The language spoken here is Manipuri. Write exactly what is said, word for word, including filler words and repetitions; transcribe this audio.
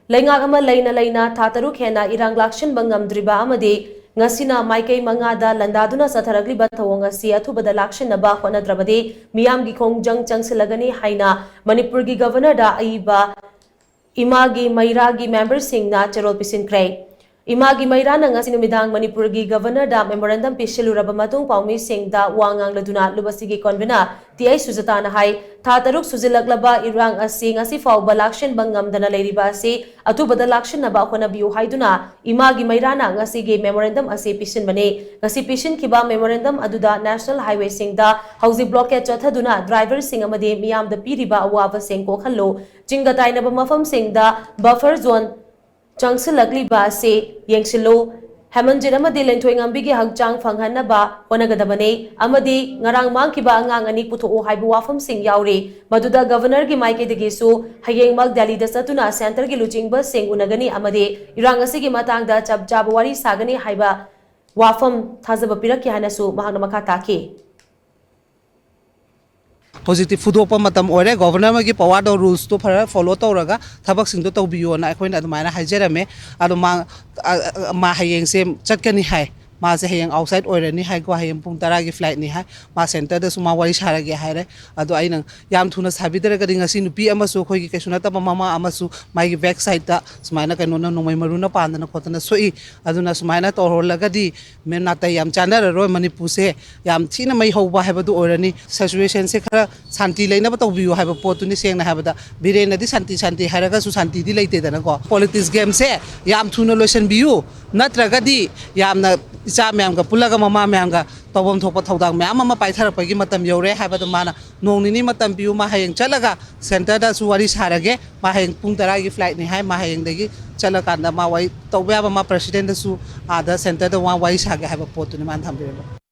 ꯂꯩꯉꯥꯛ ꯑꯃ ꯂꯩꯅ ꯂꯩꯅ ꯊꯥ ꯇꯔꯨꯛ ꯍꯦꯟꯅ ꯏꯔꯥꯡ ꯂꯥꯛꯁꯤꯟꯕ ꯉꯝꯗ꯭ꯔꯤꯕ ꯑꯃꯗꯤ ꯉꯁꯤꯅ ꯃꯥꯏꯀꯩ ꯃꯉꯥꯗ ꯂꯥꯟꯗꯥꯗꯨꯅ ꯆꯠꯊꯔꯛꯂꯤꯕ ꯊꯧꯑꯣꯡ ꯑꯁꯤ ꯑꯊꯨꯕꯗ ꯂꯥꯛꯁꯤꯟꯅꯕ ꯍꯣꯠꯅꯗ꯭ꯔꯕꯗꯤ ꯃꯤꯌꯥꯝꯒꯤ ꯈꯣꯡꯖꯪ ꯆꯪꯁꯤꯜꯂꯒꯅꯤ ꯍꯥꯏꯅ ꯃꯅꯤꯄꯨꯔꯒꯤ ꯒꯚꯔꯅꯔꯗ ꯑꯏꯕ ꯏꯃꯥꯒꯤ ꯃꯩꯔꯥꯒꯤ ꯃꯦꯝꯕꯔꯁꯤꯡꯅ ꯆꯦꯔꯣꯜ ꯄꯤꯁꯤꯟꯈ꯭ꯔꯦ꯫ ꯏꯃꯥꯒꯤ ꯃꯩꯔꯥꯅ ꯉꯁꯤ ꯅꯨꯃꯤꯗꯥꯡ ꯃꯅꯤꯄꯨꯔꯒꯤ ꯒꯚꯔꯅꯔꯗ ꯃꯦꯃꯣꯔꯦꯟꯗꯝ ꯄꯤꯁꯤꯜꯂꯨꯔꯕ ꯃꯇꯨꯡ ꯄꯥꯎꯃꯤꯁꯤꯡꯗ ꯋꯥ ꯉꯥꯡꯂꯗꯨꯅ ꯂꯨꯕꯁꯤꯒꯤ ꯀꯣꯟꯚꯦꯅꯔ ꯇꯤ ꯑꯩꯆ ꯁꯨꯖꯇꯥꯅ ꯍꯥꯏ, ꯊꯥ ꯇꯔꯨꯛ ꯁꯨꯖꯤꯜꯂꯛꯂꯕ ꯏꯔꯥꯡ ꯑꯁꯤ ꯉꯁꯤ ꯐꯥꯎꯕ ꯂꯥꯛꯁꯤꯟꯕ ꯉꯝꯗꯅ ꯂꯩꯔꯤꯕ ꯑꯁꯤ ꯑꯊꯨꯕꯗ ꯂꯥꯛꯁꯤꯟꯅꯕ ꯍꯣꯠꯅꯕꯤꯌꯨ ꯍꯥꯏꯗꯨꯅ ꯏꯃꯥꯒꯤ ꯃꯩꯔꯥꯅ ꯉꯁꯤꯒꯤ ꯃꯦꯃꯣꯔꯦꯟꯗꯝ ꯑꯁꯤ ꯄꯤꯁꯤꯟꯕꯅꯤ꯫ ꯉꯁꯤ ꯄꯤꯁꯤꯟꯈꯤꯕ ꯃꯦꯃꯣꯔꯦꯟꯗꯝ ꯑꯗꯨꯗ ꯅꯦꯁꯅꯦꯜ ꯍꯥꯏꯋꯦꯁꯤꯡꯗ ꯍꯧꯖꯤꯛ ꯕ꯭ꯂꯣꯀꯦꯠ ꯆꯠꯊꯗꯨꯅ ꯗ꯭ꯔꯥꯏꯚꯔꯁꯤꯡ ꯑꯃꯗꯤ ꯃꯤꯌꯥꯝꯗ ꯄꯤꯔꯤꯕ ꯑꯋꯥꯕꯁꯤꯡ ꯀꯣꯛꯍꯜꯂꯨ, ꯆꯤꯡꯒ ꯇꯥꯏꯅꯕ ꯃꯐꯝꯁꯤꯡꯗ ꯕꯐꯔ ꯖꯣꯟ ꯆꯪꯁꯤꯜꯂꯛꯂꯤꯕ ꯑꯁꯤ ꯌꯦꯡꯁꯤꯜꯂꯨ꯫ ꯍꯦꯃꯟꯖꯤꯠ ꯑꯃꯗꯤ ꯂꯦꯟꯊꯣꯏꯉꯝꯕꯤꯒꯤ ꯍꯛꯆꯥꯡ ꯐꯪꯍꯟꯅꯕ ꯍꯣꯠꯅꯒꯗꯕꯅꯤ ꯑꯃꯗꯤ ꯉꯔꯥꯡ ꯃꯥꯡꯈꯤꯕ ꯑꯉꯥꯡ ꯑꯅꯤ ꯄꯨꯊꯣꯛꯎ ꯍꯥꯏꯕ ꯋꯥꯐꯝꯁꯤꯡ ꯌꯥꯎꯔꯤ꯫ ꯃꯗꯨꯗ ꯒꯚꯔꯅꯔꯒꯤ ꯃꯥꯏꯀꯩꯗꯒꯤꯁꯨ ꯍꯌꯦꯡꯃꯛ ꯗꯦꯜꯂꯤꯗ ꯆꯠꯇꯨꯅ ꯁꯦꯟꯇꯔꯒꯤ ꯂꯨꯆꯤꯡꯕꯁꯤꯡ ꯎꯅꯒꯅꯤ ꯑꯃꯗꯤ ꯏꯔꯥꯡ ꯑꯁꯤꯒꯤ ꯃꯇꯥꯡꯗ ꯆꯞ ꯆꯥꯕ ꯋꯥꯔꯤ ꯁꯥꯒꯅꯤ ꯍꯥꯏꯕ ꯋꯥꯐꯝ ꯊꯥꯖꯕ ꯄꯤꯔꯛꯈꯤ ꯍꯥꯏꯅꯁꯨ ꯃꯍꯥꯛꯅ ꯃꯈꯥ ꯇꯥꯈꯤ꯫ ꯍꯧꯖꯤꯛꯇꯤ ꯐꯨꯗꯣꯛꯄ ꯃꯇꯝ ꯑꯣꯏꯔꯦ, ꯒꯣꯚꯔꯅꯔ ꯑꯃꯒꯤ ꯄꯋꯥꯔꯗꯣ, ꯔꯨꯜꯁꯇꯣ ꯐꯖꯅ ꯐꯣꯂꯣ ꯇꯧꯔꯒ ꯊꯕꯛꯁꯤꯡꯗꯣ ꯇꯧꯕꯤꯌꯣꯅ ꯑꯩꯈꯣꯏꯅ ꯑꯗꯨꯃꯥꯏꯅ ꯍꯥꯏꯖꯔꯝꯃꯦ꯫ ꯑꯗꯣ ꯃꯥ, ꯑ, ꯑ, ꯃꯥ ꯍꯌꯦꯡꯁꯦ ꯆꯠꯀꯅꯤ ꯍꯥꯏ꯫ ꯃꯥꯁꯦ ꯍꯌꯦꯡ ꯑꯥꯎꯠꯁꯥꯏꯠ ꯑꯣꯏꯔꯅꯤ ꯍꯥꯏꯀꯣ, ꯍꯌꯦꯡ ꯄꯨꯡ ꯇꯔꯥꯒꯤ ꯐ꯭ꯂꯥꯏꯠꯅꯤ ꯍꯥꯏ꯫ ꯃꯥ ꯁꯦꯟꯇꯔꯗꯁꯨ ꯃꯥ ꯋꯥꯔꯤ ꯁꯥꯔꯒꯦ ꯍꯥꯏꯔꯦ꯫ ꯑꯗꯣ ꯑꯩꯅ ꯌꯥꯝ ꯊꯨꯅ ꯁꯥꯕꯤꯗ꯭ꯔꯒꯗꯤ ꯉꯁꯤ ꯅꯨꯄꯤ ꯑꯃꯁꯨ, ꯑꯩꯈꯣꯏꯒꯤ ꯀꯩꯁꯨ ꯅꯠꯇꯕ ꯃꯃꯥ ꯑꯃꯁꯨ ꯃꯥꯒꯤ ꯕꯦꯛ ꯁꯥꯏꯠꯇ ꯁꯨꯃꯥꯏꯅ ꯀꯩꯅꯣꯅ, ꯅꯣꯡꯃꯩ ꯃꯔꯨꯅ ꯄꯥꯟꯗꯅ ꯈꯣꯠꯇꯅ ꯁꯣꯛꯏ꯫ ꯑꯗꯨꯅ ꯁꯨꯃꯥꯏꯅ ꯇꯧꯍꯜꯂꯒꯗꯤ ꯃꯦꯝ, ꯅꯥꯇꯩ ꯌꯥꯝ ꯆꯥꯟꯅꯔꯔꯣꯏ꯫ ꯃꯅꯤꯄꯨꯔꯁꯦ ꯌꯥꯝ ꯊꯤꯅ ꯃꯩ ꯍꯧꯕ ꯍꯥꯏꯕꯗꯨ ꯑꯣꯏꯔꯅꯤ꯫ ꯁꯤꯆꯨꯋꯦꯁꯟꯁꯦ ꯈꯔ ꯁꯥꯟꯇꯤ ꯂꯩꯅꯕ ꯇꯧꯕꯤꯌꯨ ꯍꯥꯏꯕ ꯄꯣꯠꯇꯨꯅꯤ꯫ ꯁꯦꯡꯅ ꯍꯥꯏꯕꯗ ꯕꯤꯔꯦꯟꯅꯗꯤ ꯁꯥꯟꯇꯤ ꯁꯥꯟꯇꯤ ꯍꯥꯏꯔꯒꯁꯨ ꯁꯥꯟꯇꯤꯗꯤ ꯂꯩꯇꯦꯗꯅꯀꯣ꯫ ꯄꯣꯂꯤꯇꯤꯛꯁ ꯒꯦꯝꯁꯦ ꯌꯥꯝ ꯊꯨꯅ ꯂꯣꯏꯁꯤꯟꯕꯤꯌꯨ, ꯅꯠꯇ꯭ꯔꯒꯗꯤ ꯌꯥꯝꯅ ꯏꯆꯥ ꯃꯌꯥꯝꯒ ꯄꯨꯜꯂꯒ, ꯃꯃꯥ ꯃꯌꯥꯝꯒ ꯇꯧꯐꯝ ꯊꯣꯛꯄ ꯊꯧꯗꯥꯡ ꯃꯌꯥꯝ ꯑꯃ ꯄꯥꯏꯊꯔꯛꯄꯒꯤ ꯃꯇꯝ ꯌꯧꯔꯦ ꯍꯥꯏꯕꯗꯨ ꯃꯥꯅ ꯅꯣꯡ ꯅꯤꯅꯤ ꯃꯇꯝ ꯄꯤꯌꯨ, ꯃꯥ ꯍꯌꯦꯡ ꯆꯠꯂꯒ ꯁꯦꯟꯇꯔꯗꯁꯨ ꯋꯥꯔꯤ ꯁꯥꯔꯒꯦ꯫ ꯃꯥ ꯍꯌꯦꯡ ꯄꯨꯡ ꯇꯔꯥꯒꯤ ꯐ꯭ꯂꯥꯏꯠꯅꯤ ꯍꯥꯏ꯫ ꯃꯥ ꯍꯌꯦꯡꯗꯒꯤ ꯆꯠꯂꯀꯥꯟꯗ ꯃꯥ ꯋꯥꯔꯤ ꯇꯧꯕ ꯌꯥꯕ, ꯃꯥ ꯄ꯭ꯔꯦꯁꯤꯗꯦꯟꯗꯁꯨ ꯑꯥꯗ ꯁꯦꯟꯇꯔꯗ ꯃꯥ ꯋꯥꯔꯤ ꯁꯥꯒꯦ ꯍꯥꯏꯕ ꯄꯣꯠꯇꯨꯅꯤ ꯃꯥꯅ ꯊꯝꯕꯤꯔꯝꯕ꯫